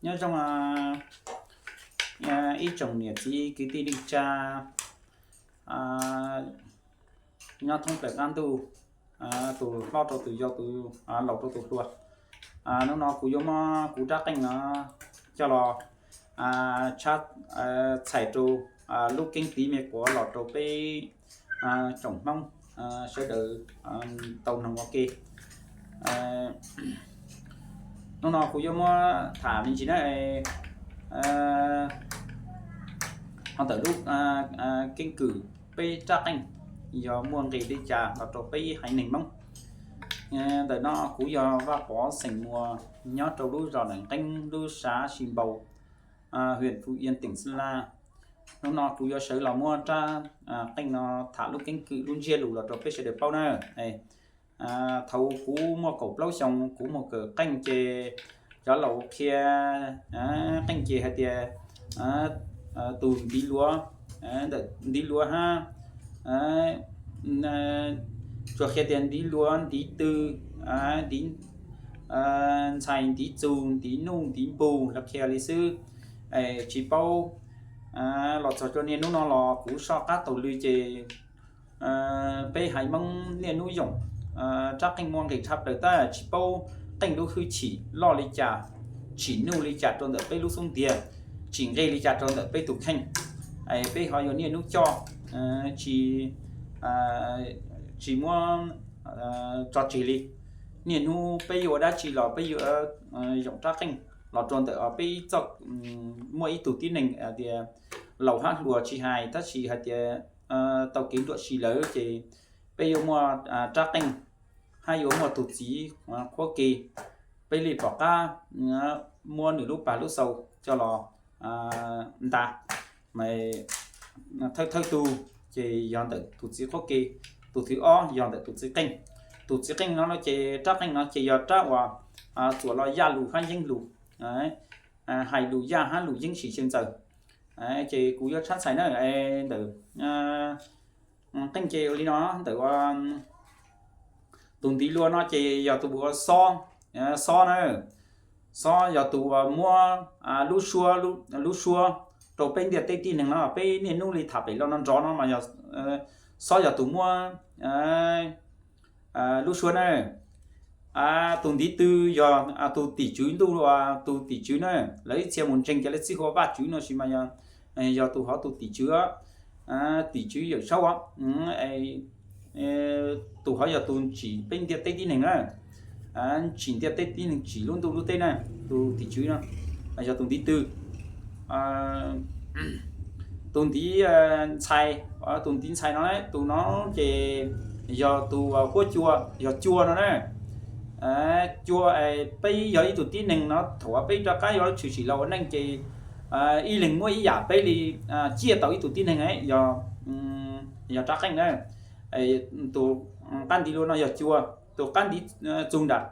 Nyob zoo ib tsoom niam txiv kwv tij neej tsa nyob thoob plaws qab ntuj, tus hlob rau tus yau, tus laus rau tus hluas. Hnub no kuv yuav muab kuv rab qeej no coj los tshab txhais rau lub keeb tiv me quav los rau peb tsoom Hmoob sawv daws tau noog ua ke. Hnub no kuv yuav muab tham me ntsis na, ho ntawm lub keeb kwm peb rab qeej yog muaj nqis li cas los rau peb haiv neeg Hmoob. Ntawm no kuv yog Vaj Pov xeem Muas, nyob rau lub zos Nam Qeeb, lub xã Sim Npaus, huyện Phú Yên, tỉnh Sơn La. Hnub no kuv yuav sawv los muab rab qeej no tham lub keeb kwm lub ntsiab lus los rau peb sawv daws paub na. Thaum kuv muaj kaum plaub xyoo, kuv mus kawm qeej ces cov laus qhia qeej ces hais tias tus ntiv luav, ntawm ntiv luav hab, tsuas qhia tias ntiv luav, ntiv tw, ntiv ntxhais, ntiv txug, ntiv nuj, ntiv npug, lawv qhia li xwb, tsis paub. Los txog rau niaj hnub no los kuv soj qab taug lw ces peb haiv Hmoob niaj hnub yoom rab qeej muaj nqis tshaj plaws tab tsis paub qeej lub hwj chim loj li cas, tsim nuj li cas rau ntawm peb lub xub ntiag, tsim nqe li cas rau ntawm peb tus kheej. Peb ho yuav niaj hnub coj, tsis, tsis muab tso tseg li. Niaj hnub peb yuav ua dab tsi los peb yuav yoom rab qeej los rau ntawm peb txoj, muaj ib tug tib neeg tias laus hab hluas tsis hais tab sis hais tias tau kev nruam si lawm ces peb yuav muaj rab qeej hab yuav muaj tus txiv qhuab ke, peb li pom qab muab nws lub pag lub xau coj los nta. Mas thawj thawj tug ces yog ntawm tus txiv qhuab ke, tus thib ob yog ntawm tus txiv qeej. Tus txiv qeej no ces rab qeej no ces yog rab uas txuas los yaj lus hab yeeb lus, hais lus yaj hab lus yeeb sim xyaw ntxaws. Ces kuv yuav tshab txhais na, ntawm qeej ces ua li no, ntawm tus ntiv luav no ces yog tus uas xob, xob na, xob yog tus uas muab lub suab, lub suab rau peb ntiaj teb tib neeg no, peb niaj hnub li tham pem los no nrov no mas yog xob yog tus muab lub suab na. Tus ntiv tw yog tus tim tswv ntuj, tus tim tswv na, lawv ib txhia mus ntseeg cov li txij hu ua Vajtswv no sis mas yog tus hov tus tim tswv, tim tswv Yawm Saub, tus hov yog tus tsim peb ntiaj teb tib neeg na, tsim ntiaj teb tib neeg, tsim lub ntuj lub teb na, tus tim tswv no yog tus ntiv tw. Tus ntiv ntxhais, tus ntiv ntxhais no, tus no ces yog tus huab cua, yog cua no na. Cua, peb yog ib tug tib neeg no thaum peb rov qab yuav tshwm sim los ua neej ces ib leeg muab ib yam peb li ciaj tau ib tug tib neeg yog, yog rab qeej na. Tus qab ntiv luav no yog cua, tus qab ntiv txug nram,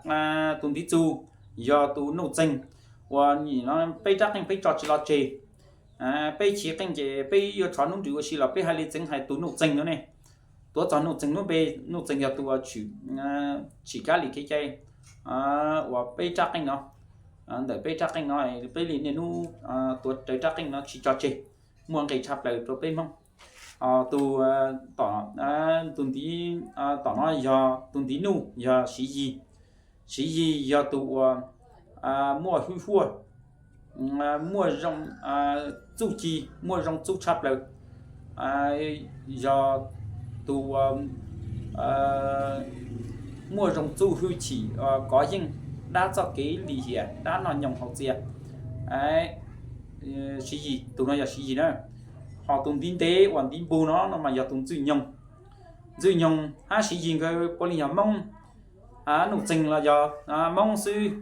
tus ntiv txug yog tus nuj txeeg, uas nim no peb rab qeej peb tso tsis los tseg. Peb chiv qeej ces peb yuav tshuav hnub nrwv ua si los peb hais li txeev hais tus nuj txeeg no ne. Tuav txog nuj txeeg lub npe, nuj txeeg yog tus uas tshwm, tsim kab li kev cai uas peb rab qeej no, ntawm peb rab qeej no, peb li niaj hnub tuav rawv rab qeej no tsis tso tseg, muaj nqis tshaj plaws rau peb Hmoob. Tus, tus ntiv, tom no yog tus ntiv nuj yog Siv Yis. Siv Yis yog tus uas muaj hwj huaj, muaj zoo txuj ci, muaj zoo txuj tshaj plaws, yog tus uas muaj zoo txuj hwj chim kov yeej dab txoj kev lim hiam dab noj nyoos haus txias. Siv Yis, tus no yog Siv Yis na. Ho tus ntiv ntev uas ntiv npug no no mas yog tus Ntxwj Nyoog. Ntxwj Nyoog hab Siv Yis nkawd puav leej yog Hmoob, nuj txeeg los yog Hmoob xwb.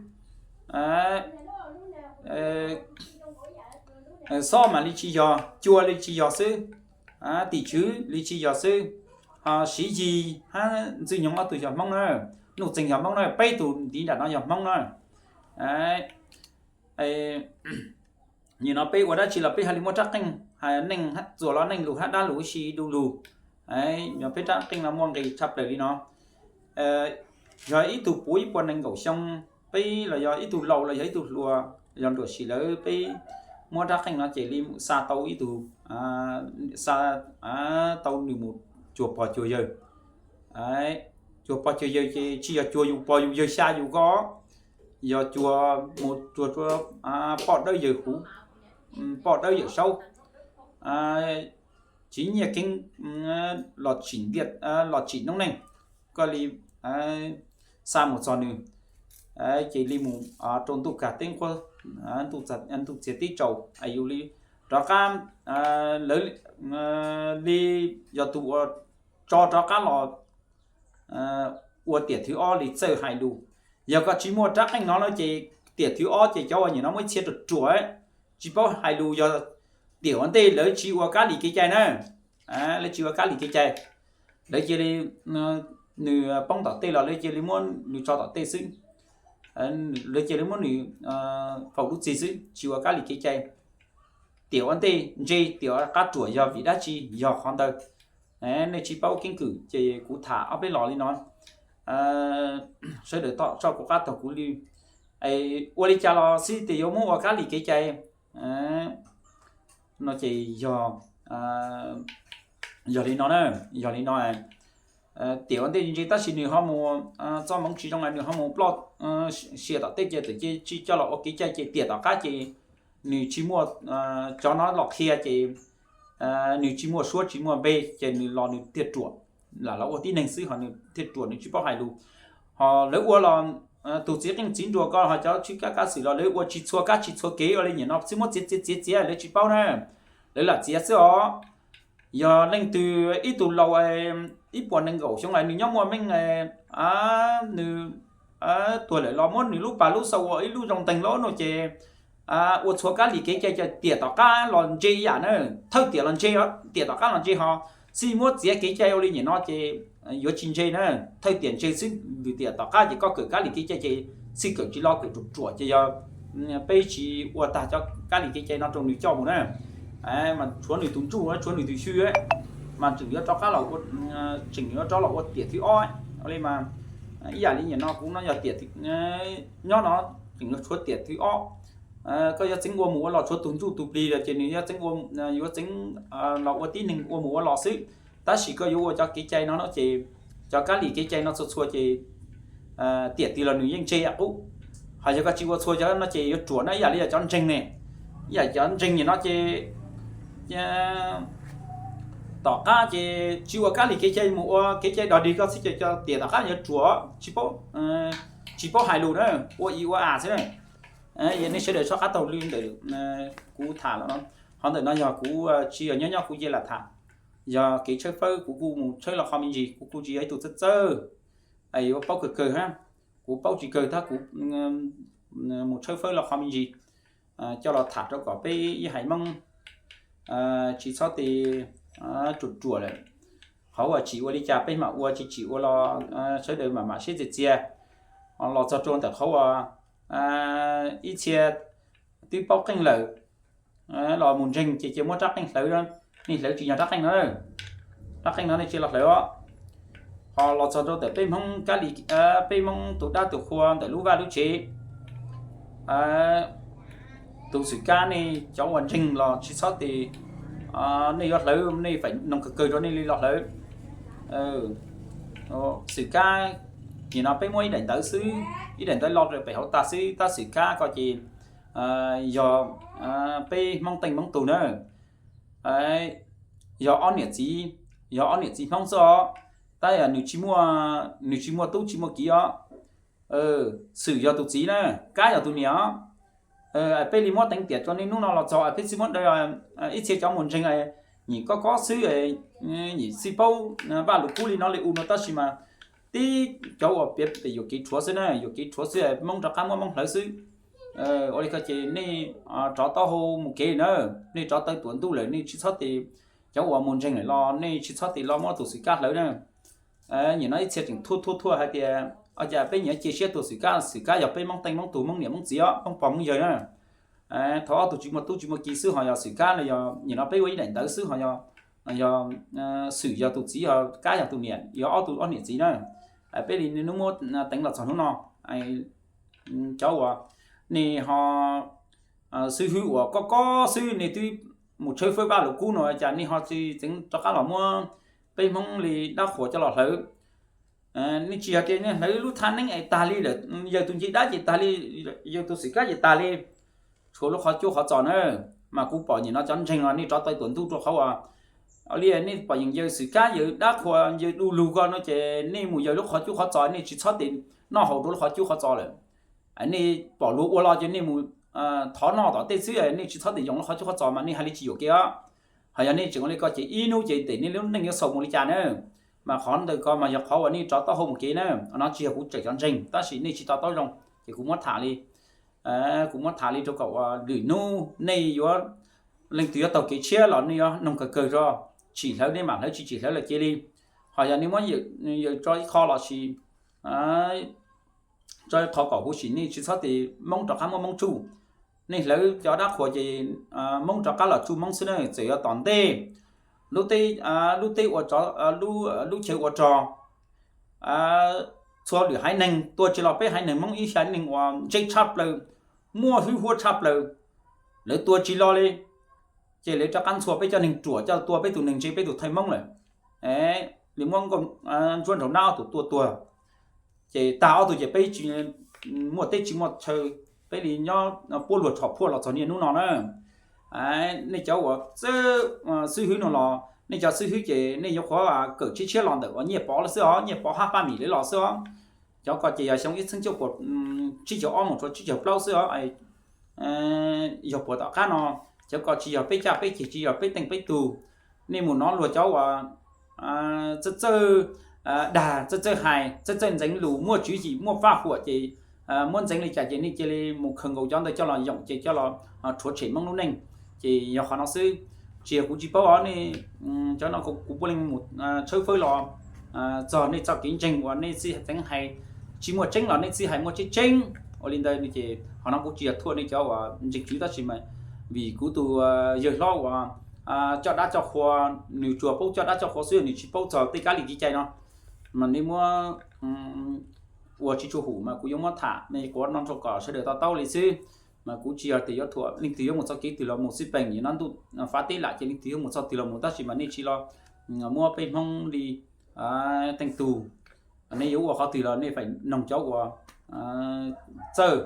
Xob mas li tsis yog, cua li tsis yog xwb, tim tswv li tsis yog xwb. Ho Siv Yis hab Ntxwj Nyoog ob tug yog Hmoob na, nuj txeeg yog Hmoob na, peb tug ntiv nram no yog Hmoob na. Nim no peb ua dab tsi los peb hais li muaj rab qeej, hais neej txuas los neej lus hab dab lus ua si du lug. Yog peb rab qeej no muaj nqis tshaj plaws li no. Yog ib tug puv ib puas nees nkaum xyoo, peb los yog ib tug laus los yog ib tug hluas, yog nruam sim lawv peb muab rab qeej no ces li xa tau ib tug, xa tau nws mus cuag pog cuag yawg. Cuag pog cuag yawg ces tsis yog cuag yus pog yus yawg xya yus ko, yog cuag mus cuag poj dawb yawg huv, poj dawb yawm saub, tsis nyiaj keeb los tsim ntiaj, los tsim noob neej, koj li xa mus txog nws, ces li mus rau ntuj kag teb nquab, ntuj txiag teb tsaus, yus li rov qab, lawv li yog tus uas tso rov qab los ua tiam thib ob li txawj hais lus. Yog koj tsis muaj rab qeej no na ces tiam thib ob ces cov uas nim no muaj ib txhia ruam ruam, tsis paub hais lus, yog tiam ua ntej lawv tsis ua kab lis kev cai na, lawv tsis ua kab lis kev cai, lawv cia li, nws poob tom tej los lawv cia li muab nws tso tom tej xwb, lawv cia li muab nws faus lub txig xwb, tsis ua kab lis kev cai. Tiam ua ntej ntse, tiam qab ruam yog vim dab tsi, yog qhov ntawd. Nej tsis paub keeb kwm ces kuv tham ob peb los li no, sawv daws tom tso kuv qab taug kuv lw. Ua li cas los xij tias yuav muab ua kab lis kev cai no ces yog, yog li no na, yog li no. Tiam ua ntej ntse tab sis nws ho mus txoj hmoov tsis zoo, nws ho mus ploj sia tom tej ces txawm cia li coj los ua kev cai ces tiam tom qab ces nws tsis muaj cov no los qhia ces nws tsis muaj suab tsis muaj npe ces nws los nws thiaj ruam, lam los ua tib neeg xwb ho nws thiaj ruam, nws tsis paub hais lus. Ho lawv ua los tus txiv qeej txiv nruas ko ho cov tswj kab kab xwm los lawv ua tsis txhua kab tsis txhua kev ua li nim no xwb, muab txiav txiav txiav txiav, lawv tsis paub na, lawv lam txiav xwb os. Yog leej twg ib tug laus ib puas nees nkaum xyoo es nws nyob muaj meej, nws tuag lawm los muab nws lub pas lub xaus ua ib lub zoo nteeg loj no ces ua txhua kab lis kev cai ces tiam tom qab los ntse ib yam na, thawj tiam los ntse, tiam tom qab los ntse ho, xij muab txiav kev cai ua li nim no ces yuav tsis ntse na, thawj tiam ntse xwb, tiam tom qab ces koj kawm kab lis kev cai ces xij kawm tsis los kawm ruam ruam ces yog peb tsis ua tag cov kab lis kev cai no rau nws coj mus na. Mas tshuav nws tus ntsuj tshuav nws tus xyw, mas tseem yuav rov qab los, tseem yuav rov los ua tiam thib ob li mas, ib yam li nim no kuv no yog tiam, nyob no tseem yuav tshuav tiam thib ob. Koj yuav txeev ua mus ua los tshuav tus ntsuj tus plig lawm ces nws yuav txeev, yuav txeev los ua tib neeg ua mus ua los xwb. Tab sis koj yuav ua cov kev cai no no ces cov kab lis kev cai no txhua txhua ces tiam twg los nws yeej ntse yam qub. Ho yog koj tsis ua txhua cov no ces yuav ruam na, ib yam li yog cov ntseeg ne, ib yam cov ntseeg nim no ces tom qab ces tsis ua kab lis kev cai mus ua kev cai dog dig koj xwb ces cov tiam tom qab yuav ruam, tsis paub hais lus na, ua ib ua as xwb na. Nej sawv daws txhob qab taug lw ntawm kuv tham los no. Qhov ntawm no yog kuv tsis yog nyob nyob kuv cia li tham, yog kev tshawb fawb kuv kuj mus tshawb los qhov me ntsis, kuv kuj tsis yog ib tug txawj txawj yuav paub kawg kawg hab. Kuv paub tsis kawg tab kuv mus tshawb fawb los qhov me ntsis coj los tham rau kom peb ib haiv Hmoob tsis txhob tes ruam ruam lawm. Qhov uas tsim ua li cas peb mam ua, tsis tsim ua los sawv daws mam mam sib txias txias. Los txog rau ntawm qhov uas ib txhia twb paub qeej lawm los mus ntseeg ces cia muab rab qeej hlawv, nej hlawv tsis yog rab qeej no, rab qeej no nej tsis los hlawv os. Ho los txog rau ntawm peb Hmoob kab li, peb Hmoob tus dab tus qhua ntawm lub vaj lub tsev, tus xwm kab nej cov uas ntseeg los tsis txhob tes, nej yuav hlawv nej feem noog kawg kawg rau nej li los hlawv. Xwm kab, nim no peb muab ib daim ntawv xwb, ib daim ntawv lo rau pem hauv tag xwb, tab xwm kab ko ces yog peb Hmoob teej Hmoob tug na, yog ob niam txiv, yog ob niam txiv Hmoob xwb os. Tab nws tsis muaj, nws tsis muaj tub tsis muaj kiv os. Xwm yog tus txiv na, kab yog tus niam os. Peb li muab teev tiam rau nej hnub no los txog peb txhij muab daws, ib txhia cov mus ntseeg nyim kob kob xwb, nyim txhij paub Vaj Lus Kub li no li u no tab sis mas tib cov uas piav pem yuam kev rhuav xwb na, yuam kev rhuav xwb, Hmoob rov qab muab Hmoob hlawv xwb. Ua li ko ces nej rov taub hau mus kev na, nej rov taw tuam ntuj lawm nej tsis txhob tes, cov uas mus ntseeg lawm los nej tsis txhob tes los muab tus xwm kab hlawv na. Nim no ib txhia tseem thuaj thuaj thuaj hais tias, cas peb nyiam cia siab tus xwm kab, xwm kab yog peb Hmoob teej Hmoob tug, Hmoob niam Hmoob txiv, Hmoob pog Hmoob yawg na. Thaum ob tug tsis muaj tub tsis muaj kiv xwb ho yog xwm kab no, yog nim no peb ua ib daim ntawv xwb ho yog, yog xwm yog tus txiv, ho kab yog tus niam, yog ob tug ob niam txiv na. Peb li hnub muab teev los txog hnub no, cov uas nej ho xib hwb uas koj koj xwb nej twb mus tshawb fawb Vaj Lus Kub no cas nej ho tsis txeev rov qab los muab peb Hmoob li dab qhuas coj los hlawv? Nej tsis yog tias nej hlawv lub thaj neeb es tag li lawm, yawg tus nce dab ces tag li, yawg tus xwm kab ces tag li, tshuav lub qhov cuab qhov txos na. Mas kuv pom nim no cov ntseeg no nej rov tau tuam ntuj rau qhov uas li nej pom yeem yawg xwm kab yawg dab qhuas yawg du lug ko no ces nej mus yawg lub qhov cuab qhov txos nej tsis txhob tes noj haus rau lub qhov cuab qhov txos lawm. Nej pom luag ua los ces nej mus thov noj tom tej xwb, nej tsis txhob tes yoos lub qhov cuab qhov txos mas nej hais li tsis yuam kev os. Ho yog nej tseem ua li ko ces ib hnub ces tes nej lub neej yuav xaus mus li cas na? Mas qhov ntawd ko mas yog qhov uas nej rov taub hau mus kev na. No tsis yog kuv tseem cov ntseeg tab sis nej tsis to taub zoo ces kuv muab tham li, kuv muab tham li rau kom uas lwm hnub nej yuav, leej twg yuav taug kev tshiab los nej yuav noog kawg kawg zog, tsim hlawv nej mam hlawv, tsis tsim hlawv lawm cia li. Ho yog nej muab yawg tso ib qho los sis tso ib qho kom huv si nej tsis txhob tes Hmoob rov qab muab Hmoob tsuj. Nej hlawv cov dab qhuas ces Hmoob rov qab los tsuj Hmoob xwb na. Txawm yog tom ntej lub teb, lub teb ua, lub chaw ua rog, txhua lwm haiv neeg tua tsis los peb haiv neeg Hmoob ib xya neeg uas ntse tshaj plaws, muaj hwj huam tshaj plaws, lawv tua tsis los li, ces lawv rov qab ntxhua peb cov neeg ruam coj tua peb tus neeg ntse peb tus thawj Hmoob lawm. Li muab Ntsuab Nraug Nab ob tug tua tuag, ces tag ob tug ces peb tsis muaj teb tsis muaj chaw, peb li nyob puab luag tshom phuaj los txog niaj hnub no na. Nej cov uas xib hwb no los nej cov xib hwb ces nej yuav qhuav kawm tshiab tshiab los ntawm uas Nyiaj Pov lawv xwb os, Nyiaj Pov hab Paj Mim lawv los xwb os. Cov ko ces yog xyoo ib txhiab cuaj puas tsib caug ob mus rau tsib caug plaub xwb os. Yog puas tom qab no, cov ko tsis yog peb caj peb ceg, tsis yog peb teej peb tug. Nej mus nov luag cov uas txawj txawj dag, txawj txawj hais, txawj txawj ntxeev lus, muaj tswv yim muaj faj huam ces muab ntxeev li cas ces nej cia li mus khaws nkaus cov ntawd coj los yoom ces coj los rhuav tshem Hmoob lub neej. Ces yog qhov no xwb, tsis yog kuv tsis paub os, nej cov no kuv puav leej mus tshawb fawb los txog nej txoj kev ntseeg uas nej txij txeev hais tsis muaj tseeb los nej txij hais muaj tseeb tseeb. Ua li ntawd ces qhov no kuv tsis yog thuam nej cov uas ntseeg tswv tab sis mas vim kuv tus yawg hlob uas coj dab coj qhua, nws tsuas paub coj dab coj qhua xwb, nws tsis paub txog tej kab li kev cai no, mas nej muab ua tsis tshua hum mas kuv yuav muab tham nej quav no rau kom sawv daws to taub li xwb. Mas kuv tsis yog tias yuav thuam leej twg yuav mus txoj kev twg los mus xwb, peem nim no ntuj fav teb lam ces leej twg yuav mus txoj twg los mus tab sis mas nej tsis los muab peb Hmoob li teej tug. Nej yuav ua qhov twg los nej feem noog cov uas txawj.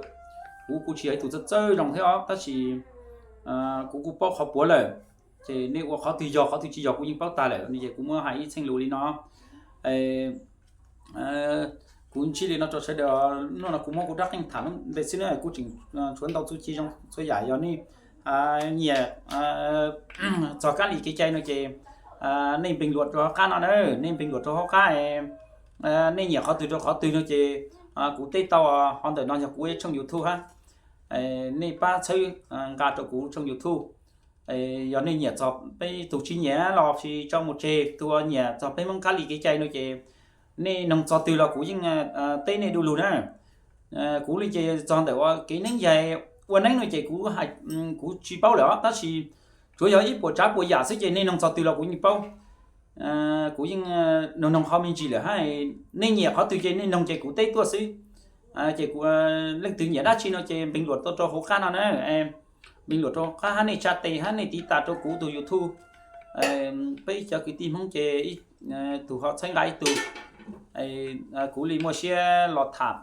Kuv kuj tsis yog ib tug txawj txawj zoo thiab os tab sis kuv kuj paub qhov puav lawm. Ces nej ua qhov twg yog qhov twg tsis yog kuv yeej paub tag lawm no ces kuv muab hais ib txheej lus li no. Kuv ntsib li no rau sawv daws, hnub no kuv muab kuv rab qeej tham ntev xwb na, kuv tseem tshuav ntau txuj ci zoo txhua yam. Yog nej nyiam txog kab li kev cai no ces nej npeeg luam rau hauv qab no na, nej npeeg luam rau hauv qab. Nej nyiam qhov twg rau qhov twg no ces kuv teb tau. Qhov ntawm no yog kuv ib tshooj YouTube hab, nej pab txhawb nqa rau kuv tshooj YouTube. Yog nej nyiam txog peb tug, tsis nyiam los sis tso mus tseg. Tus uas nyiam txog peb Hmoob kab li kev cai no ces nej noog txog twg los kuv yeej teb nej du lug na. Kuv li ces txog ntawm ua kev neeb yaig ua neeb no ces kuv, kuv tsis paub lawm os tab sis tsuav yog ib puas tsav puas yam xwb ces nej noog txog twg los kuv yeej paub. Kuv yeej noog noog qhov me ntsis lawm hab. Nej nyiam qhov twg ces nej noog ces kuv teb tuaj xwb. Ces kuv, leej twg nyiam dab tsi no ces npeeg luam rau hauv qab no na. Npeeg luam rau qab hab nej tsa tes hab nej tiv tas rau kuv tus YouTube. Peb cov kwv tij Hmoob ces ib tug ho txhawb nqa ib tug. Kuv li muaj siab los tham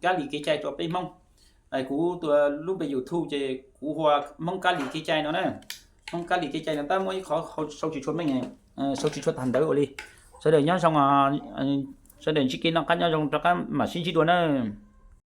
kab li kev cai rau peb Hmoob. Kuv tus, lub npe YouTube ces kuv hu ua Hmoob kab li kev cai no na. Hmoob kab li kev cai no tab muaj ib qho sau tsis tshua meej, sau tsis tshua tag ntawv ua li. Sawv daws nyob zoo, sawv daws ntsib kev noj qab nyob zoo rov qab mam sib ntsib dua nawb.